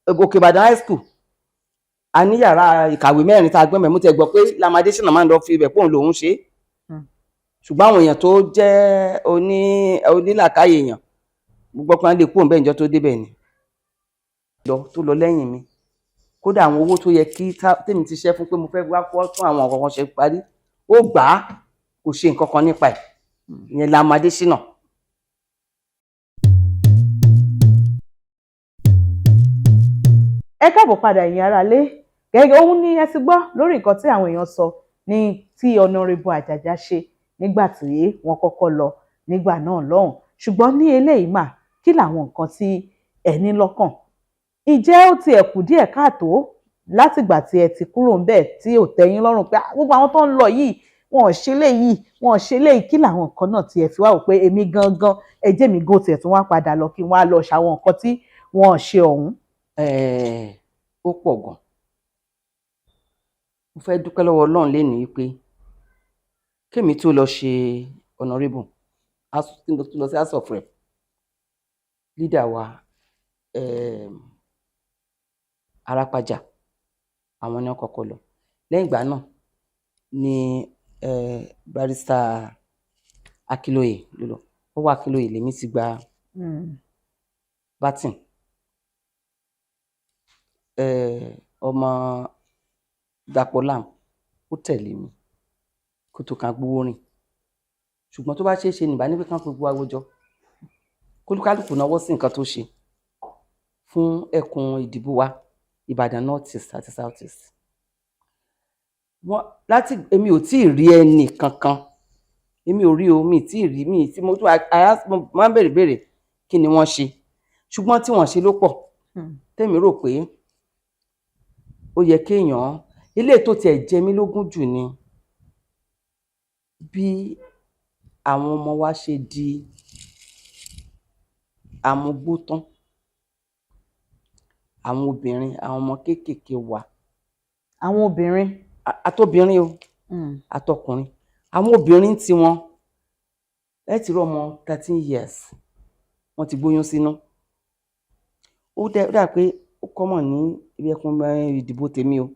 Òkè Ìbàdàn High School, a ní yàrá ìkàwé mẹ́rin tá a gbọ́n mẹ́mú tẹ gbọ́ pé Lam Adésínà máa ń lọ fi ibẹ̀ pòun lòún ṣe é. Ṣùgbọ́n àwọn èèyàn tó jẹ́ onílàkàyè èèyàn, mo gbọ́ pé wọ́n lè kúrò níbẹ̀ níjọ́ tó débẹ̀ ni lọ tó lọ lẹ́yìn mi. Kódà, àwọn owó tó yẹ kí tèmi ti ṣẹ́ fún pé mo fẹ́ wá kọ́ tún àwọn nǹkan kan ṣe parí, ó gbà á, kò ṣe nǹkan kan nípa ẹ̀. Ìyẹn Lam Adésínà. Ẹ káàbọ̀ padà, ẹ̀yin aráalé. Gẹ́gẹ́ ohun ní ẹ ti gbọ́ lórí nǹkan tí àwọn èèyàn sọ ní tí Honourable Àjàjà ṣe nígbà tí wọ́n kọ́kọ́ lọ nígbà náà lọ́hùn. Ṣùgbọ́n ní eléyìí mà, kí làwọn nǹkan tí ẹ ní lọ́kàn? Ǹjẹ́ ó tiẹ̀ kù díẹ̀ káàtó látìgbà tí ẹ ti kúrò ńbẹ̀ tí ò tẹ́ yín lọ́rùn pé, "Ah, gbogbo àwọn tó ń lọ yìí, wọn ò ṣe léyìí, wọn ò ṣe léyìí"? Kí làwọn nǹkan náà tí ẹ fi wá wò pé èmi gangan, ẹ jẹ́ mi gan tiẹ̀ tún wá padà lọ kí n wá lọ ṣàwọn nǹkan tí wọn ò ṣe ọ̀hún? Ó pọ̀ gan. Mo fẹ́ dúpẹ́ lọ́wọ́ Ọlọ́run lénìí wípé kémi tó lọ ṣe honourable, tí mo tó lọ sí House of Rep, leader wa, Arápájà, àwọn ni wọ́n kọ́kọ́ lọ. Lẹ́yìn ìgbà náà ni Barrister Akínlóye ló lọ. Ọwọ́ Akínlóye lèmi ti gba baton. Ọmọ Dàpọ̀ Lam ó tẹ̀lé mi kó tó kan Gbówórìn. Ṣùgbọ́n tó bá ṣeé ṣe ní, ìbá ní pé kán pe gbogbo wa jọ, kólúkálùkù náwó sí nǹkan tó ṣe fún ẹkùn ìdìbò wa, Ìbàdàn North East àti South East. Wọ́n láti èmi ò tíì rí ẹnì kankan, èmi ò rí o, mi ì tíì rí mi tí mo tún I ask, mo máa ń béèrè béèrè kí ni wọ́n ṣe, ṣùgbọ́n tí wọ́n ṣe ló pọ̀. Tèmi rò pé ó yẹ kéèyàn eléyìí tó tiẹ̀ jẹ mí lógún jù ni bí àwọn ọmọ wa ṣe di amugbó tán, àwọn obìnrin, àwọn ọmọ kéékèèké wa. Àwọn obìnrin? Àtobìnrin o, àtọkùnrin. Àwọn obìnrin tiwọn, ẹ ti rí ọmọ 13 years, wọ́n ti gbóyún sínú. Ó dẹ̀ ó dà pé ó common ní ibi ẹkùn ìdìbò tèmi o.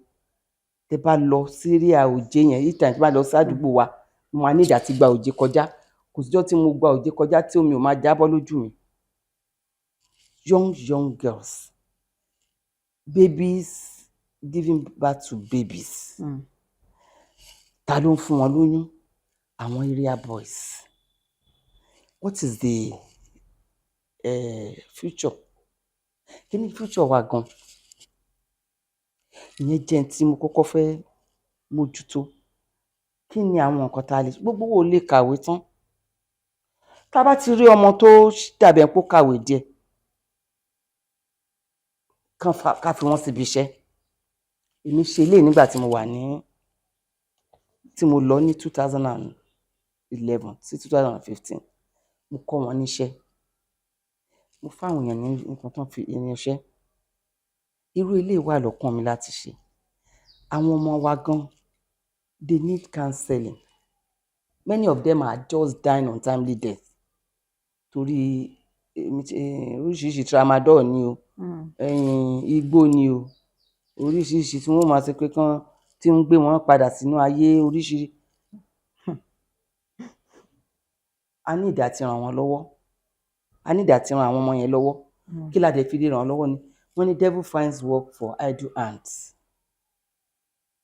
Tẹ bá lọ sí area Òjé yẹn, each time tí bá lọ sí àdúgbò wa, mo máa need àti gba Òjé kọjá. Kò síjọ́ tí mo gba Òjé kọjá tí omi ò máa jábọ́ lójú mi. Young young girls, babies giving birth to babies. Ta ló ń fún wọn lóyún? Àwọn area boys. What is the future? Kí ni future wa gan? Ìyẹn jẹ́ ohun tí mo kọ́kọ́ fẹ́ mójútó. Kí ni àwọn nǹkan tá a lè gbogbo wa ò lè kàwé tán. Tá a bá ti rí ọmọ tó dàbí ẹni pé ó kàwé díẹ̀, kán ká fi wọ́n síbi iṣẹ́. Èmi ṣe eléyìí nígbà tí mo wà ní tí mo lọ ní 2011 sí 2015. Mo kọ́ wọn níṣẹ́, mo fáwọn èèyàn ní nǹkan tán fi irinṣẹ́. Irú eléyìí wà lọ́kàn mi láti ṣe. Àwọn ọmọ wa gan, they need counseling. Many of them are just dying untimely death torí oríṣiríṣi tramadol ni o, igbó ni o, oríṣiríṣi tí wọ́n máa ṣe pé kán tí ń gbé wọn padà sínú ayé oríṣiríṣi. A need àti ràn wọ́n lọ́wọ́, a need àti ran àwọn ọmọ yẹn lọ́wọ́. Kí la dẹ̀ fi lè ràn wọ́n lọ́wọ́ ni wọ́n ní devil finds work for idle hands.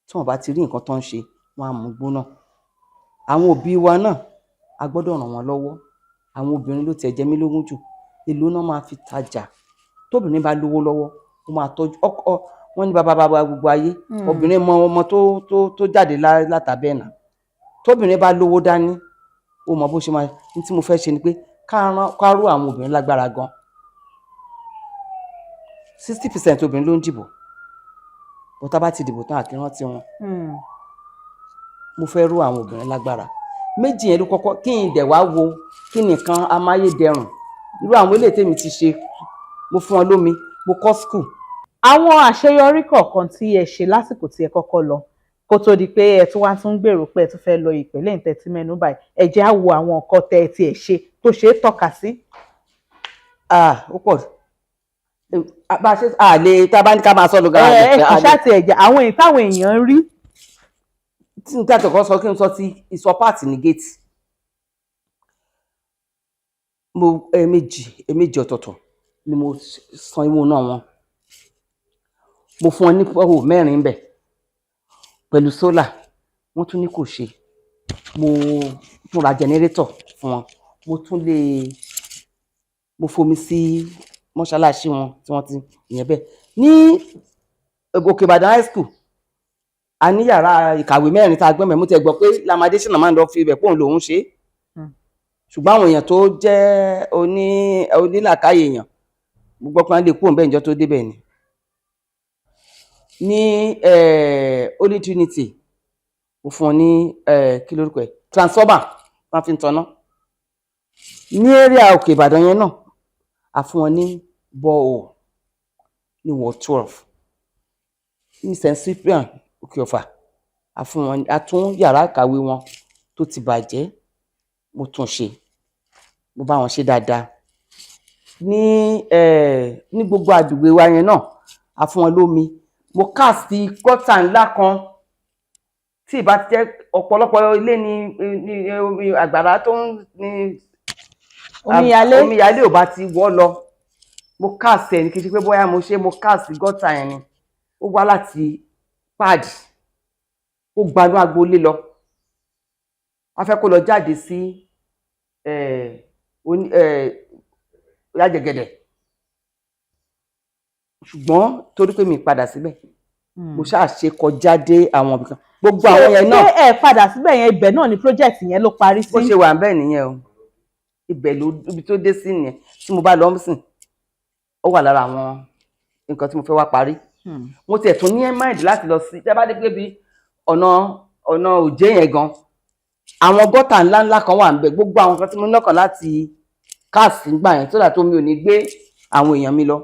Tí wọ́n bá ti rí nǹkan tó ń ṣe, wọ́n á mugbó náà. Àwọn òbí wa náà, a gbọ́dọ̀ ràn wọ́n lọ́wọ́. Àwọn obìnrin ló tiẹ̀ jẹ mí lógún jù. Èló ná máa fi tajà? Tóbìnrin bá lówó lọ́wọ́, ó máa tọ́jú ọkọ. Wọ́n ní bàbá bàbá gbogbo ayé. Obìnrin mọ ọmọ tó jáde látàbẹ́ náà. Tóbìnrin bá lówó dání, ó mọ bó ṣe máa ní. Tí mo fẹ́ ṣe ni pé ká ró àwọn obìnrin lágbára gan. 60% obìnrin ló ń dìbò bó. Tá bá ti dìbò tán, àkí rántí wọn. Mo fẹ́ ró àwọn obìnrin lágbára. Méjì yẹn ló kọ́kọ́ kí n dẹ̀ wá wo kí nìkan amáyédẹrùn. Irú àwọn eléyìí tèmi ti ṣe, mo fún wọn lómi, mo kọ́ school. Àwọn àṣeyọrí kọ̀ọ̀kan tí ẹ ṣe lásìkò tí ẹ kọ́kọ́ lọ kó tó di pé ẹ tún wá tún gbèrò pé ẹ tún fẹ́ lọ ìpínlẹ̀ ìtẹ́tí mẹ́nu báyìí, ẹ jẹ́ á wo àwọn nǹkan tẹ́ ẹ tiẹ̀ ṣe tó ṣe é tọ́ka sí. Ah, ó pọ̀. Bá a ṣe àlè tá a bá ní ká máa sọ lọ. Ẹ ẹ kò ṣáà tiẹ̀ jẹ́ àwọn èyí táwọn èèyàn ń rí. Tí n tàtọ̀ kọ́ sọ, kí n sọ ti ìsọ páàtì ní géètì. Mo ẹ̀ẹ̀mejì ọ̀tọ̀ọ̀tọ̀ ni mo san ìwọ náà wọn. Mo fún wọn ní borehole mẹ́rin bẹ̀ pẹ̀lú solar. Wọ́n tún ní kò ṣe. Mo tún ra generator fún wọn. Mo tún lè mo fomi sí mọ́ṣáláṣí wọn tí wọ́n ti ìyẹn bẹ́ẹ̀. Ní Òkè Ìbàdàn High School, a ní yàrá ìkàwé mẹ́rin tá a gbẹ́mẹ̀. Mo ti gbọ́ pé Lam Adésínà máa ń lọ fi ibẹ̀ pòun lòún ṣe é, ṣùgbọ́n àwọn èèyàn tó jẹ́ onílàkàyè èèyàn, mo gbọ́ pé wọ́n lè kúrò níbẹ̀ níjọ́ tó débẹ̀ ni. Ní Holy Trinity, mo fún wọn ní kí lórúkọ ẹ̀, transformer wọ́n fi ń tanná. Ní area Òkè Ìbàdàn yẹn náà, a fún wọn ní borehole ní ward 12. Ní St Cyprian Òkè Ọ̀fà, a fún wọn, a tún yàrá ìkàwé wọn tó ti bàjẹ́, mo tún ṣe, mo bá wọn ṣe dáadáa. Ní gbogbo àdúgbò wa yẹn náà, a fún wọn lómi. Mo cast gọ́tà ńlá kan tí ìbá ti jẹ́ ọ̀pọ̀lọpọ̀ ilé ní omi àgbàrá tó ń ní Omíyalé. Omíyalé ò bá ti wọ́ lọ. Mo cast ẹ̀ ní, kí n ṣe pé bóyá mo ṣe, mo cast gọ́tà yẹn ni. Ó wá láti páàdì, ó gbanú agboolé lọ, a fẹ́ kó lọ jáde sí Lájẹgẹdẹ, ṣùgbọ́n torí pé mi padà síbẹ̀, mo ṣáà ṣe kọjá dé àwọn ibìkan, gbogbo àwọn yẹn náà. Ṣé ẹ padà síbẹ̀ yẹn? Ibẹ̀ náà ni project yẹn ló parí sí? Bó ṣe wà bẹ́ẹ̀ nìyẹn o. Ibẹ̀ ló ibi tó dé sí nìyẹn. Tí mo bá lọ sìn, ó wà lára àwọn nǹkan tí mo fẹ́ wá parí. Mo tiẹ̀ tún ní mind láti lọ sí, tẹ́ bá dé pé bí ọ̀nà òjé yẹn gan, àwọn gọ́tà ńláńlá kan wà níbẹ̀. Gbogbo àwọn kan tí mo ní lọ́kàn láti cast nígbà yẹn tó dà tó mi ò ní gbé àwọn èèyàn mi lọ,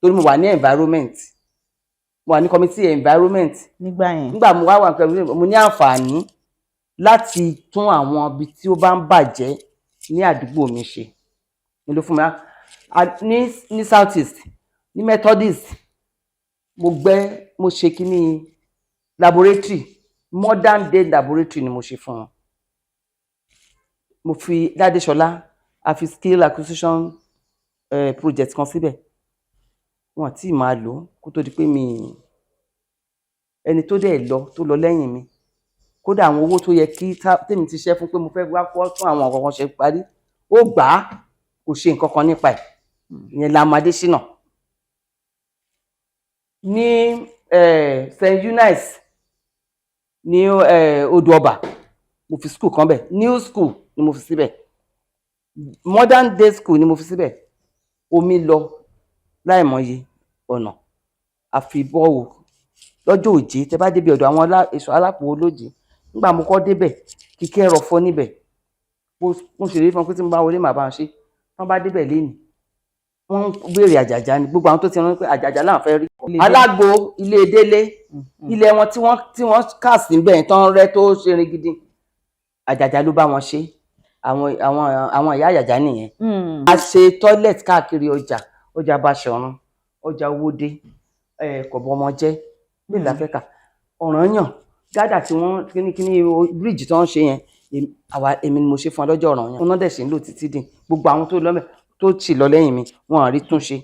torí mo wà ní environment, mo wà ní committee environment nígbà yẹn. Nígbà mo wá wà pẹ̀lú, mo ní àǹfààní láti tún àwọn ibi tí ó bá ń bàjẹ́ ní àdúgbò mi ṣe ní ló fún mi ní South East, ní Methodist, mo gbẹ́, mo ṣe kíní laboratory, modern day laboratory ni mo ṣe fún wọn. Mo fi Ládéṣọlá, a fi skill acquisition project kan síbẹ̀, wọn tí ì máa lò ó kó tó di pé mi ẹni tó dẹ̀ lọ, tó lọ lẹ́yìn mi. Kódà àwọn owó tó yẹ kí tèmi ti ṣẹ́ fún pé mo fẹ́ wá kọ́ tún àwọn nǹkan kan ṣe parí, ó gbà á, kò ṣe nǹkan kan nípa ẹ̀. Ìyẹn Lam Adésínà. Ní St Eunice ní Odò Ọba, mo fi school kan bẹ̀, new school ni mo fi síbẹ̀, modern day school ni mo fi síbẹ̀. Omi lọ láìmọye ọ̀nà, àfi borehole lọ́jọ́ òjé. Tẹ bá débi ọ̀dọ̀ àwọn èso alápò olóje, nígbà mo kọ́ débẹ̀, kíkẹ́ ẹrọ̀fọ́ níbẹ̀. Mo ṣèlérí fún wọn pé tí mo bá wọlé, màá bá wọn ṣe. Wọ́n bá débẹ̀ lénìí, wọ́n ń béèrè Àjàjà ni. Gbogbo àwọn tó ti rán pé Àjàjà làwọn fẹ́ rí. Alágbo ilé délé, ilẹ̀ wọn tí wọ́n kà sí bẹ́ẹ̀ tán rẹ́ tó ṣerin gidi, Àjàjà ló bá wọn ṣe. Àwọn ìyá Àjàjà nìyẹn. A ṣe toilet káàkiri ọjà, ọjà Baṣọ̀run, ọjà Owódé, Kọ̀bọ̀mọjẹ́, mélòó la fẹ́ kà? Ọ̀rànyàn gádà tí wọ́n kíní kíní bíríìjì tí wọ́n ṣe yẹn, àwa èmi ni mo ṣe fún ọ lọ́jọ́ Ọ̀rànyàn. Wọn náà dẹ̀ ṣe ń lò títí dì. Gbogbo àwọn tó lọ́mẹ̀ tó sì lọ lẹ́yìn mi, wọn à rí tún ṣe.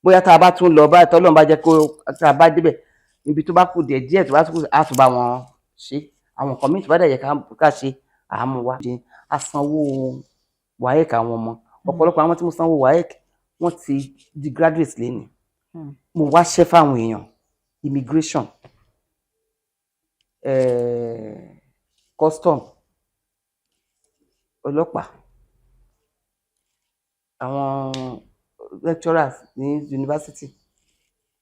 Bóyá tá a bá tún lọ báyìí, tọ́lọ́run bá jẹ́ kó tá a bá débẹ̀, ibi tó bá kù díẹ̀ díẹ̀ tó bá tún kù, á tún bá wọn ṣe. Àwọn nǹkan míì tó bá dẹ̀ yẹ ká ṣe, à á mú wá. A sanwó WAEC àwọn ọmọ. Ọ̀pọ̀lọpọ̀ àwọn tí mo sanwó WAEC, wọ́n ti di graduates lénìí. Mo wáṣẹ́ fáwọn èèyàn, immigration, custom, ọlọ́pàá, àwọn lecturers ní university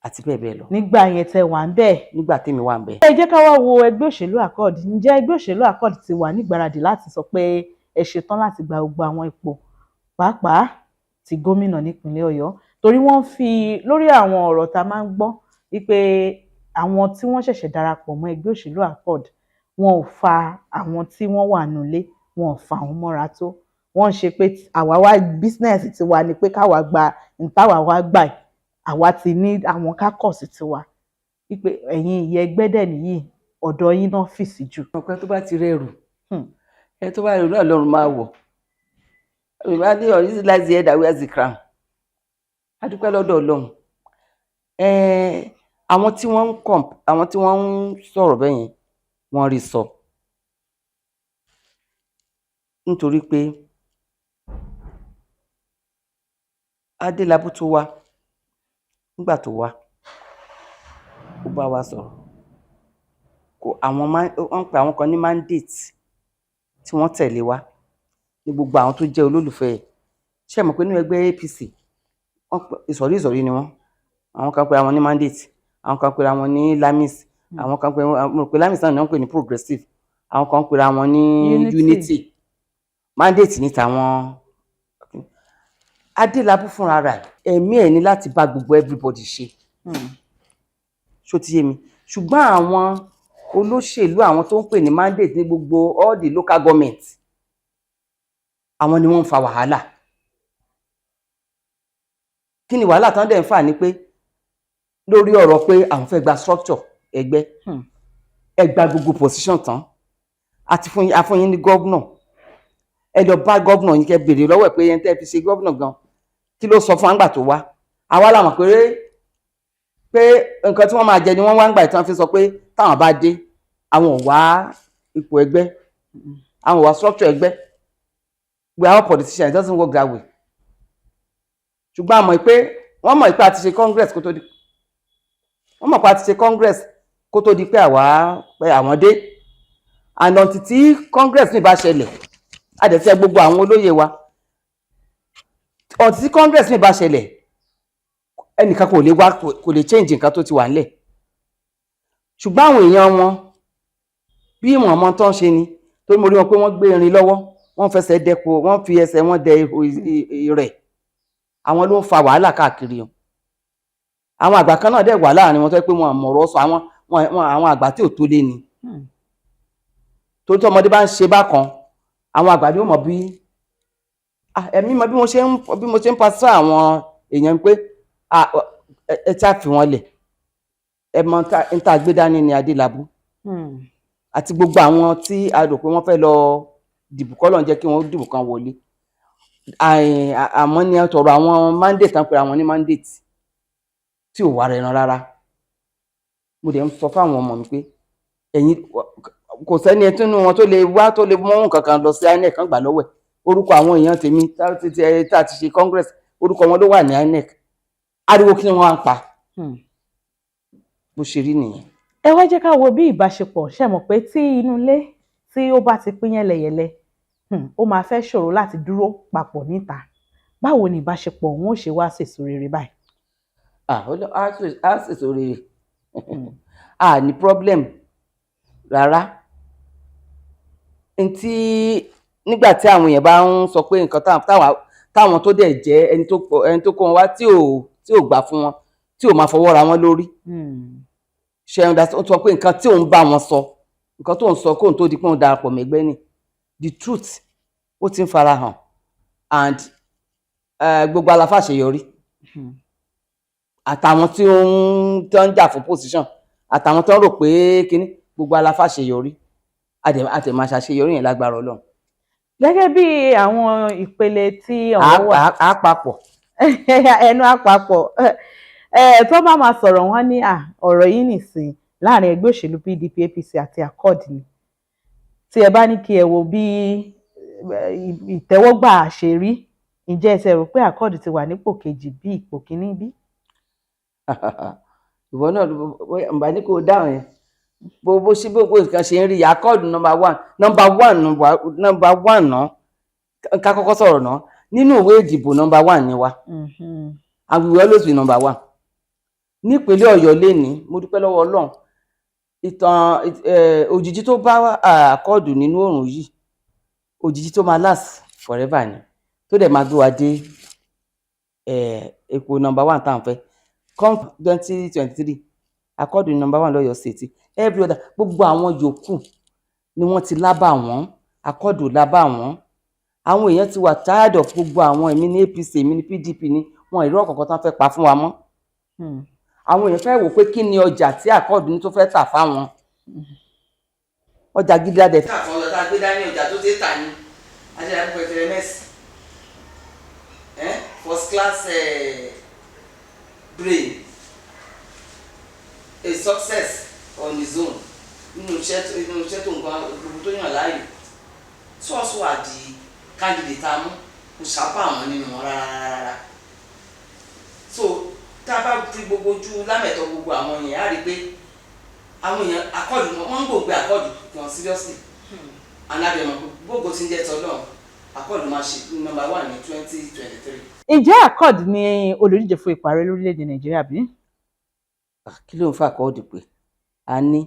àti bẹ́ẹ̀ bẹ́ẹ̀ lọ. Nígbà yẹn tẹ wà ń bẹ̀. Nígbà tèmi wà ń bẹ̀. Ẹ jẹ́ ká wá wo ẹgbẹ́ òṣèlú Accord. Ǹjẹ́ ẹgbẹ́ òṣèlú Accord ti wà nígbáradì láti sọ pé ẹ ṣetán láti gba gbogbo àwọn ipò, pàápàá ti gómìnà nípínlẹ̀ Ọ̀yọ́? Torí wọ́n fi lórí àwọn ọ̀rọ̀ tá a máa ń gbọ́ wípé àwọn tí wọ́n ṣẹ̀ṣẹ̀ darapọ̀ mọ́ ẹgbẹ́ òṣèlú Accord, wọn ò fa àwọn tí wọ́n wà nílé, wọn ò fa àwọn mọ́ra tó wọ́n ń ṣe pé àwa wá business tiwa ni pé káwa gba ntáwa wá gbà. Àwa ti ní àwọn caucus tiwa, wípé ẹ̀yin ìyẹn ẹgbẹ́ dẹ̀ nìyí, ọ̀dọ̀ yín náà fì sí jù. Ọpẹ tó bá ti rẹrù, ẹ tó bá rẹrù náà lọ́rùn máa wọ̀. Yorùbá ní ọ̀rọ̀ lies the head that wears the crown. A dúpẹ́ lọ́dọ̀ Ọlọ́run. Àwọn tí wọ́n ń comp àwọn tí wọ́n ń sọ̀rọ̀ bẹ́ẹ̀ yẹn, wọ́n rí sọ, nítorí pé Adélabú tó wá, nígbà tó wá, ó bá wa sọ̀rọ̀. Kò àwọn máa wọ́n ń pe àwọn kan ní mandate tí wọ́n tẹ̀lé wa ní gbogbo àwọn tó jẹ́ olólùfẹ́ ẹ̀. Ṣé ẹ mọ̀ pé nínú ẹgbẹ́ APC, wọ́n ìsọ̀rí ìsọ̀rí ni wọ́n. Àwọn kan pera wọn ní mandate, àwọn kan pera wọn ní lamis, àwọn kan pera wọn, mo rò pé lamis náà ni wọ́n ń pè ní progressive, àwọn kan pera wọn ní Unity. Unity. Mandate ní tàwọn. Adélabú fúnra rẹ̀, ẹ̀mí ẹ̀ ní láti bá gbogbo everybody ṣe. Ṣó ti yé mi? Ṣùgbọ́n àwọn olóṣèlú, àwọn tó ń pè ní mandate ní gbogbo all the local government, àwọn ni wọ́n ń fa wàhálà. Kí ni wàhálà tán dẹ̀ ń fà? Ni pé lórí ọ̀rọ̀ pé àwọn fẹ́ gba structure ẹgbẹ́. Ẹ gba gbogbo position tán, àti fún yín, a fún yín ní governor. Ẹ lọ bá governor yín, kẹ́ béèrè lọ́wọ́ ẹ̀ pé ẹni tẹ́ fi ṣe governor gan, kí ló sọ fún àgbà tó wá? Àwa la mọ̀ pé nǹkan tí wọ́n máa jẹ ni wọ́n wá ń gbà tí wọ́n fi sọ pé táwọn bá dé, àwọn ò wá ipò ẹgbẹ́, àwọn ò wá structure ẹgbẹ́. We are all politicians. It doesn't work that way. Ṣùgbọ́n a mọ̀ pé wọ́n mọ̀ pé a ti ṣe congress kó tó di, wọ́n mọ̀ pé a ti ṣe congress kó tó di pé àwa pé àwọn dé. And until tí congress mi bá ṣẹlẹ̀, a dẹ̀ fẹ́ gbogbo àwọn olóyè wa, until tí congress mi bá ṣẹlẹ̀, ẹnìkan kò lè wá, kò lè change nǹkan tó ti wà nílẹ̀. Ṣùgbọ́n àwọn èèyàn wọn, bí ìwọ̀n ọmọ tó ń ṣe ni, torí mo rí wọn pé wọ́n gbé irin lọ́wọ́, wọ́n fẹsẹ̀ dẹ́po, wọ́n fi ẹsẹ̀ wọn dẹ ihò rẹ̀. Àwọn ló ń fa wàhálà káàkiri o. Àwọn àgbà kan náà dẹ̀ wà láàrin wọn tó yẹ pé wọn àmọ̀rọ̀ sọ, àwọn àwọn àgbà tí ò tó lé ni. Torí tí ọmọdé bá ń ṣe bákan, àwọn àgbà ni ó mọ̀ bí ẹ̀mí mọ̀ bí mo ṣe ń pàṣẹ àwọn èèyàn pé ẹ tá fi wọn lẹ̀. Ẹ mọ̀ n tá gbé dání ní Adélabú àti gbogbo àwọn tí a rò pé wọ́n fẹ́ lọ dìbò, kọ́ lọ́n jẹ́ kí wọ́n dìbò kan wọlé. Àmọ́ ní tọrọ àwọn mandate tán pé àwọn ní mandate tí ò wá rẹran rárá. Mo dẹ̀ ń sọ fáwọn ọmọ mi pé ẹ̀yin, kò sẹ́ni ẹ tínú wọn tó lè wá, tó lè mú nǹkan kan lọ sí INEC kan gbà lọ́wọ́ ẹ̀. Orúkọ àwọn èèyàn tèmi tá ti ṣe congress, orúkọ wọn ló wà ní INEC. Ariwo kí ni wọ́n á ń pa? Bó ṣe rí nìyẹn. Ẹ wá jẹ́ ká wo bí ìbáṣepọ̀ ṣe mọ̀ pé tí inú ilé tí ó bá ti pín yẹ́lẹyẹ̀lẹ, ó máa fẹ́ ṣòro láti dúró papọ̀ níta. Báwo ni ìbáṣepọ̀ òun ó ṣe wá sèso rere báyìí? Ah, á sèso rere. A ní problem rárá. Ntí nígbà tí àwọn èèyàn bá ń sọ pé nǹkan táwọn tó dẹ̀ jẹ́ ẹni tó kó wọn wá tí ò gbà fún wọn, tí ò máa fọwọ́ ra wọn lórí, ṣe ẹ̀ ó sọ pé nǹkan tí òun bá wọn sọ, nǹkan tó ń sọ kóun tó di pé òun darapọ̀ mẹ́gbẹ́ ni. The truth, ó ti ń farahàn and gbogbo aláfàṣeyọrí, àtàwọn tí ó ń tó ń jà fún position, àtàwọn tó ń rò pé kínní, gbogbo aláfàṣeyọrí, a dẹ̀ máa ṣàṣeyọrí yẹn lágbára Ọlọ́run. Gẹ́gẹ́ bí àwọn ìpele tí ọ̀rọ̀ wà, á papọ̀. Ẹnu àpapọ̀ ẹ tó bá máa sọ̀rọ̀, wọ́n ní ọ̀rọ̀ yìí nìsín láàrin ẹgbẹ́ òṣèlú PDP, APC àti Accord ni. Tí ẹ bá ní kí ẹ wo bí ìtẹ́wọ́gbà ṣe rí, ǹjẹ́ ẹ ti rò pé Accord ti wà nípò kejì bí ipò kíní bí? Ìwọ náà ǹbá ní kó o dáhùn yẹn. Bó ṣe bó nǹkan ṣe ń rí, Accord number one, number one, number one náà. Ká kọ́kọ́ sọ̀rọ̀ náà, nínú ìwé ìdìbò, number one ni wa and we will always be number one nípínlẹ̀ Ọ̀yọ́ lénìí. Mo dúpẹ́ lọ́wọ́ Ọlọ́run. Ìtàn òjìji tó bá Accord nínú òrùn yìí, òjìji tó máa last forever ni, tó dẹ̀ máa gbé wa dé ipò number one tá à ń fẹ́ come 2023. Accord ní number one lọ́yọ̀ọ́ State. Every other, gbogbo àwọn yòókù ni wọ́n ti lábà wọ́n, Accord lábà wọ́n. Àwọn èèyàn ti wà tired of gbogbo àwọn èmi ní APC, èmi ní PDP, ní wọn ìró ọ̀kọ̀ọ̀kan tán fẹ́ pa fún wa mọ́. Àwọn èèyàn fẹ́ wò pé kí ni ọjà tí Accord ní tó fẹ́ tà fáwọn. Ọjà gidi adẹ̀ tà fún ọjà tá a gbé dání, ọjà tó ṣe é tà ní ajá pẹ̀tẹ̀rẹ̀ mẹ́sì, first class brain, a success on his own nínú iṣẹ́ tó nǹkan gbogbo tó yàn láàyò tí wọ́n sọ àdì candidate tá a mú kò sábà wọn nínú wọn rárá rárá. So tá a bá fi gbogbo ojú lámẹ̀tọ́ gbogbo àwọn yẹn, á rí i pé àwọn èèyàn Accord wọn, wọ́n ń gbòǹgbẹ Accord gan seriously. Alábẹ̀mọ̀ gbogbo tí ń jẹ́ tọ́lọ́run, Accord máa ṣe number one ní 2023. Ǹjẹ́ Accord ni olùdíje fún ipò ààrẹ lórílẹ̀‐èdè Nàìjíríà bí? Kí ló ń fa Accord pé a ní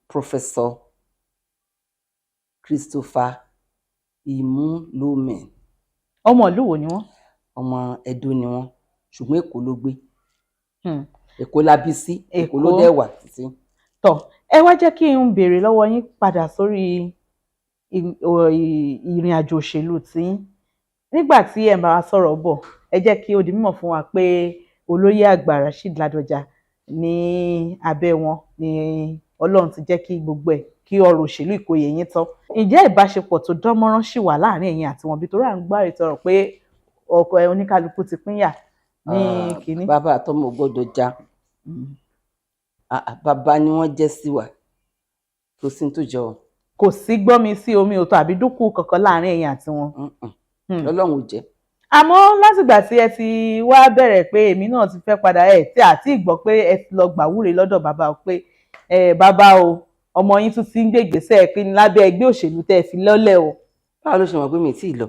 Professor Christopher Imumlomen. Ọmọ ìlú wo ni wọ́n? Ọmọ Ẹdó ni wọ́n, ṣùgbọ́n Èkó ló gbé. Èkó la bí sí, Èkó ló Èkó. dẹ̀ wà títí. Tọ́, ẹ wá jẹ́ kí n béèrè lọ́wọ́ yín padà sórí ìrìn àjò òṣèlú tí nígbà tí ẹ̀ ń bá wa sọ̀rọ̀ bọ̀. Ẹ jẹ́ kí ó di mímọ̀ fún wa pé olóyè àgbà Rasheed Ládọjà, ní abẹ́ wọn ni Ọlọ́run ti jẹ́ kí gbogbo ẹ̀ kí ọ̀rọ̀ òṣèlú ìkòyè yín tán. Ǹjẹ́ ìbáṣepọ̀ tó dán mọ́rán ṣì wà láàrin ẹ̀yin àti wọn bí? Torí à ń gbọ́ àrètọ̀rọ̀ pé ọkọ ẹ oníkálukú ti pínyà ní Ah, kínní. Bàbá àtọmọ ò gbọ́dọ̀ já. Ah, ah, bàbá ni wọ́n jẹ́ sí wa, kò sí ní tó jọ. Kò sí gbọ́mi sí omi òtó àbí dúkù kankan láàrin ẹ̀yin àti wọn? Mm-mm. Ọlọ́run ò jẹ́. Àmọ́ látìgbà tí ẹ ti wá bẹ̀rẹ̀ pé èmi náà ti fẹ́ padà, ẹ̀ tí àti ìgbọ́ pé ẹ ti lọ gbàwúre lọ́dọ̀ bàbá o pé ẹ bàbá o, ọmọ yín tún ti ń gbé ìgbésẹ̀ pé ní lábẹ́ ẹgbẹ́ òṣèlú tẹ́ ẹ fi lọ́lẹ̀ o. Báwo ló ṣe mọ̀ pé mi ì tíì lọ?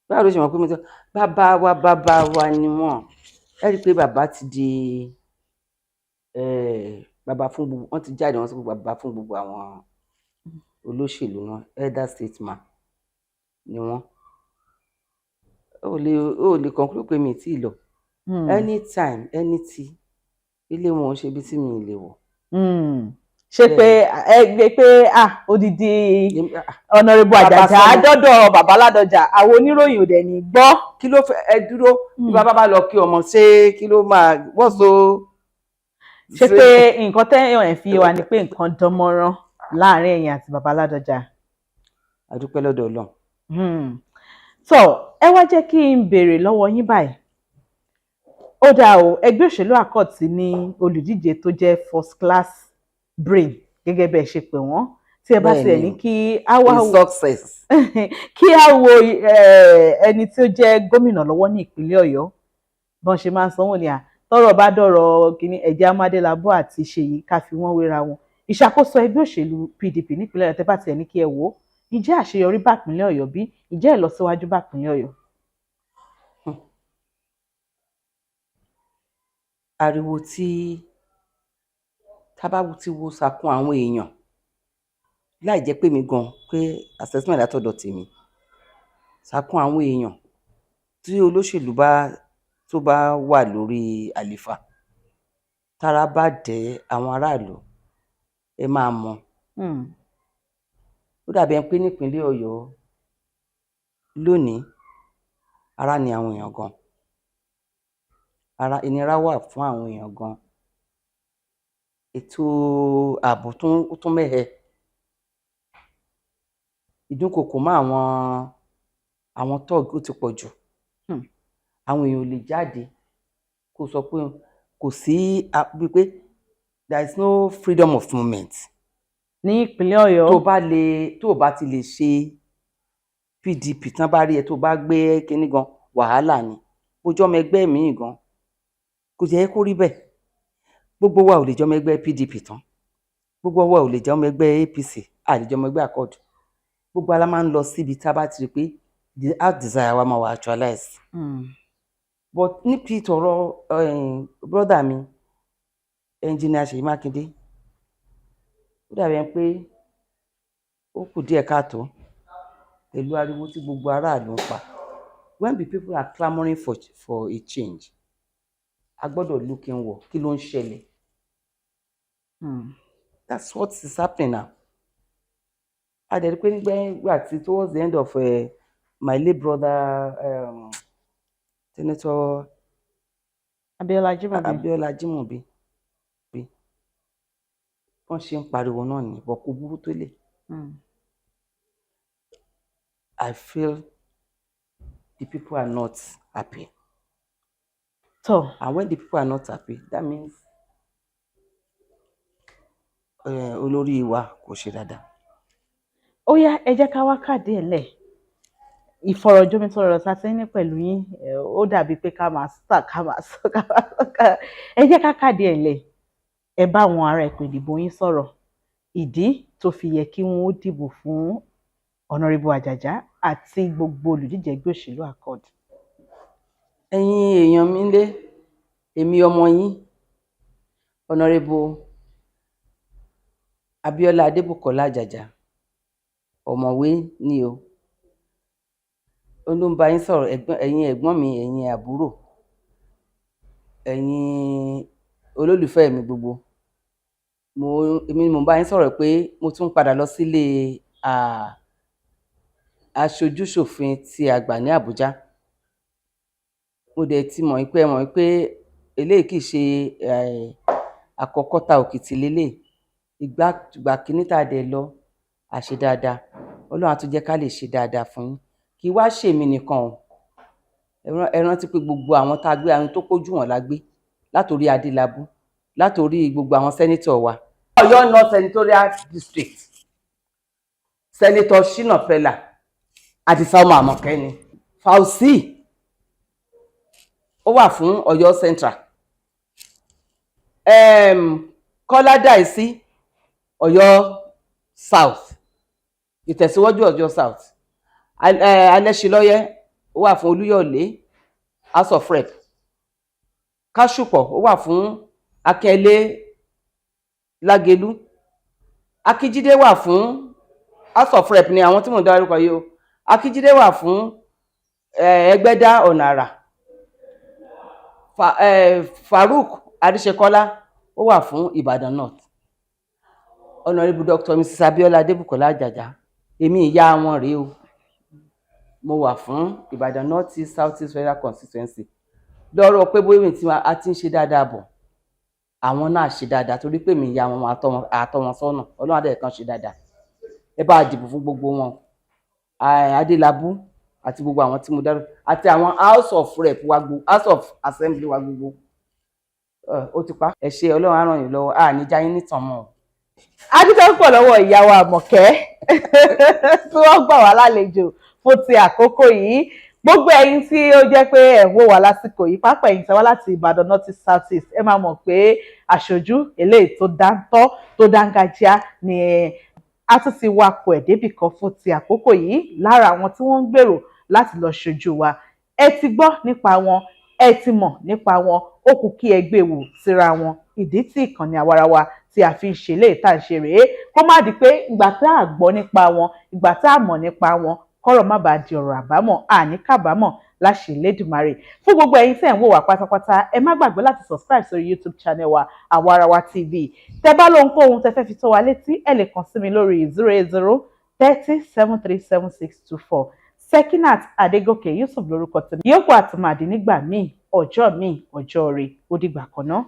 Báwo ló ṣe mọ̀ pé mi ti bàbá wa? Bàbá wa ni wọ́n. Ẹ rí i pé bàbá ti di bàbá fún gbogbo wọ́n ti jáde, wọ́n sọ pé bàbá fún gbogbo àwọn olóṣèlú náà, elder statesman ni wọ́n. Ó lè conclude pé mi ì tíì lọ. Anytime, anything, ilé wọn ò ṣe ibi tí mi ì lè wọ̀. Ṣé pé ẹ gbé pé ah, odidi Honourable Bàbá Àjàjà sọ́nà. dọ́dọ̀ bàbá Ládọjà, àwọn oníròyìn ò dẹ̀ ní gbọ́? Kí ló fẹ́ ẹ dúró bí bàbá bá lọ kí ọmọ, ṣé kí ló máa wọ́n so? Ṣé pé nǹkan tẹ́yàn ẹ̀ fi yé wa ni pé nǹkan dán mọ́rán láàrin ẹ̀yin àti bàbá Ládọjà? A dúpẹ́ lọ́dọ̀ Ọlọ́run. Tó, ẹ wá jẹ́ kí n béèrè lọ́wọ́ yín báyìí. Ó dáa o, ẹgbẹ́ òṣèlú Accord ti ní olùdíje tó jẹ́ first class brain gẹ́gẹ́ bẹ́ẹ̀ ṣe pè wọ́n. Tí ẹ bá tiẹ̀ ní Bẹ́ẹ̀ni. kí á wá A success. kí á wo ẹni tí ó jẹ́ gómìnà lọ́wọ́ ní ìpínlẹ̀ Ọ̀yọ́, bọ́n ṣe máa ń sanwó ni à tọ́rọ̀ bá dọ̀rọ̀ kínní ẹ̀jẹ̀ Amadélabú àti Ṣèyí, ká fi wọ́n wéra wọn. Ìṣàkóso ẹgbẹ́ òṣèlú PDP nípínlẹ̀ Ọ̀yọ́, tẹ́ bá tiẹ̀ ní kí ẹ wò ó, ǹjẹ́ àṣeyọrí bá ìpínlẹ̀ Ọ̀yọ́ bí? Ǹjẹ́ ìlọsíwájú bá ìpínlẹ̀ Ọ̀yọ́? Ariwo tí tá bá ti wo sàkún àwọn èèyàn, láì jẹ́ pé mi gan pé assessment látọ̀dọ̀ tèmi, sàkún àwọn èèyàn tí olóṣèlú bá tó bá wà lórí àlééfà, tára bá dẹ̀ àwọn aráàlú, ẹ máa mọ̀. Ó dàbí ẹni pé nípínlẹ̀ Ọ̀yọ́ lónìí, ara ni àwọn èèyàn gan, ara ìnira wà fún àwọn èèyàn gan. Ètò ààbò tún ó tún mẹ́hẹ, ìdúnkokò mọ́ àwọn tọ́ọ̀gì ó ti pọ̀ jù. Àwọn èèyàn ò lè jáde kó sọ pé kò sí bíi pé there is no freedom of movement ní ìpínlẹ̀ Ọ̀yọ́. Tó bá ti lè ṣe PDP tán, bá rí ẹ tó bá gbé kinní gan, wàhálà ni. Bójú ọmọ ẹgbẹ́ míì gan, kò jẹ́ kó rí bẹ́ẹ̀. Gbogbo wa ò lè jọmọ ẹgbẹ́ PDP tán, gbogbo wa ò lè jọmọ ẹgbẹ́ APC, a lè jọmọ ẹgbẹ́ Accord. Gbogbo wa la máa ń lọ síbi tá a bá ti rí pé the heart desire wa máa wà actualize. But níbi tọ̀rọ̀ brother mi, Engineer Ṣèyí Mákindé, ó dàbí ẹni pé ó kù díẹ̀ káàtó pẹ̀lú ariwo tí gbogbo aráàlú ń pa. When the people are clamouring for a change, a gbọ́dọ̀ look inward. Kí ló ń ṣẹlẹ̀? That's what is happening now. A dẹ̀ rí pé nígbà tí towards the end of my late brother, Senator Abíọ́lá Ajímọ̀bí. Abíọ́lá Ajímọ̀bí, bí wọ́n ṣe ń pariwo náà ní bọ̀, kò burú tó lè. I feel the people are not happy. Tọ́. And when the people are not happy, that means olórí wa kò ṣe dáadáa. Ó yá, ẹ jẹ́ ká wá kàdé ẹ̀ lẹ̀. Ìfọ̀rọ̀jomitoro ọ̀rọ̀ tá a ti ń ní pẹ̀lú yín, ó dàbí pé ká máa sà, ká máa sọ, ká máa sọ. Ẹ jẹ́ ká kàdé ẹ̀ lẹ̀. Ẹ bá àwọn ará ẹkùn ìdìbò yín sọ̀rọ̀, ìdí tó fi yẹ kí wọ́n ó dìbò fún Honourable Àjàjà àti gbogbo olùdíje ẹgbẹ́ òṣèlú Accord. Ẹ̀yin èèyàn mi lé, èmi ọmọ yín, Honourable Abíọ́lá Adébùkọ́lá Àjàjà, ọ̀mọ̀wé ni o, ó ló ń bá yín sọ̀rọ̀. Ẹ̀yin ẹ̀gbọ́n mi, ẹ̀yin àbúrò, ẹ̀yin olólùfẹ́ mi gbogbo, mo èmi ni mò ń bá yín sọ̀rọ̀ pé mo tún padà lọ sílé aṣojúṣòfin tí a gbà ní Àbújá. Mo dẹ̀ ti mọ̀ pé ẹ mọ̀ pé eléyìí kì í ṣe àkọ́kọ́ ta òkìtì lélẹ̀. Ìgbà kìíní tá a dẹ̀ lọ, a ṣe dáadáa. Ọlọ́run á tún jẹ́ ká lè ṣe dáadáa fún yín. Kì í wá ṣèmi nìkan o. Ẹ rántí pé gbogbo àwọn tá a gbé, àwọn tó pójú wọn la gbé, látòrí Adélábù, látòrí gbogbo àwọn senator wa. Ọ̀yọ́ North Senatorial District, Senator Shina Peller, Àdìsá ọmọ Àmọ̀kẹ́ ni. Fauzi, ó wà fún Ọ̀yọ́ Central. Kọ́lá Dàísí, Ọ̀yọ́ South, ìtẹ̀síwájú Ọ̀yọ́ South. Alẹ́ṣinlọ́yẹ́, ó wà fún Olúyọ̀lé House of Rep. Kásùpọ̀, ó wà fún Akínyẹlé Lágelú. Akíjídé wà fún House of Rep, ni àwọn tí mò ń dárúkọ yìí o. Akíjídé wà fún Ẹgbẹ́dá ọ̀nà àrà. Farouk Adéṣekọ́lá, ó wà fún Ìbàdàn North. Honourable Dr. Mrs. Abiola Adébùkọ́lá Àjàjà, èmi ìyá wọn rèé o. Mo wà fún Ìbàdàn North East, South East Federal Constituency. Lọ́rọ̀ pé bóyá tí a ti ń ṣe dáadáa bọ̀, àwọn náà ṣe dáadáa, torí pé mi ìyá wọn, àtọ́ wọn sọ́nà. Ọlọ́run adé kan ṣe dáadáa. Ẹ bá dìbò fún gbogbo wọn, Adélábù àti gbogbo àwọn tí mo dárúkọ, àti àwọn House of Rep wa gbogbo, House of Assembly wa gbogbo. Ó ti pa. Ẹ ṣé, Ọlọ́run á ràn yín lọ́wọ́. À ní jáyín nítàn mọ́ o. A dúpẹ́ púpọ̀ lọ́wọ́ ìyá wa Àmọ̀kẹ́ tí wọ́n gbà wá lálejò fún ti àkókò yìí. Gbogbo ẹ̀yin tí ó jẹ́ pé ẹ̀ ń wò wá lásìkò yìí, pápá ẹ̀yin tí wá láti Ìbàdàn North East, South East, ẹ máa mọ̀ pé aṣojú eléyìí tó dáńtọ́, tó dáńgájíá ni a tún ti wakọ̀ ẹ̀ débì kan fún ti àkókò yìí lára àwọn tí wọ́n ń gbèrò láti lọ ṣojú wa. Ẹ ti gbọ́ nípa wọn, ẹ ti mọ̀ nípa wọn, ó kù kí ẹ gbé wò síra wọn. Ìdí tí ìkànnì àwarawa tí a fi ń ṣe léyìí tá à ń ṣe rèé, kó má di pé ìgbà tá a gbọ́ nípa wọn, ìgbà tá a mọ̀ nípa wọn, kọ́rọ̀ má bàa di ọ̀rọ̀ àbámọ̀. Àní kábàámọ̀ láṣẹ Elédùmarè. Fún gbogbo ẹ̀yin tẹ́ ń wò wá pátápátá, ẹ má gbàgbé láti subscribe sórí YouTube channel wa, Àwarawa TV. Tẹ́ bá lóhunkóhun tẹ́ fẹ́ fi tó wa létí, ẹ lè kàn sí mi lórí 08030737624. Sekinat Adégòkè Yusuf lórúkọ tèmi. Yóò kó àtúmọ̀dé nígbà míì, ọjọ́ míì, ọjọ́ rẹ̀. Ó dìgbà kan náà.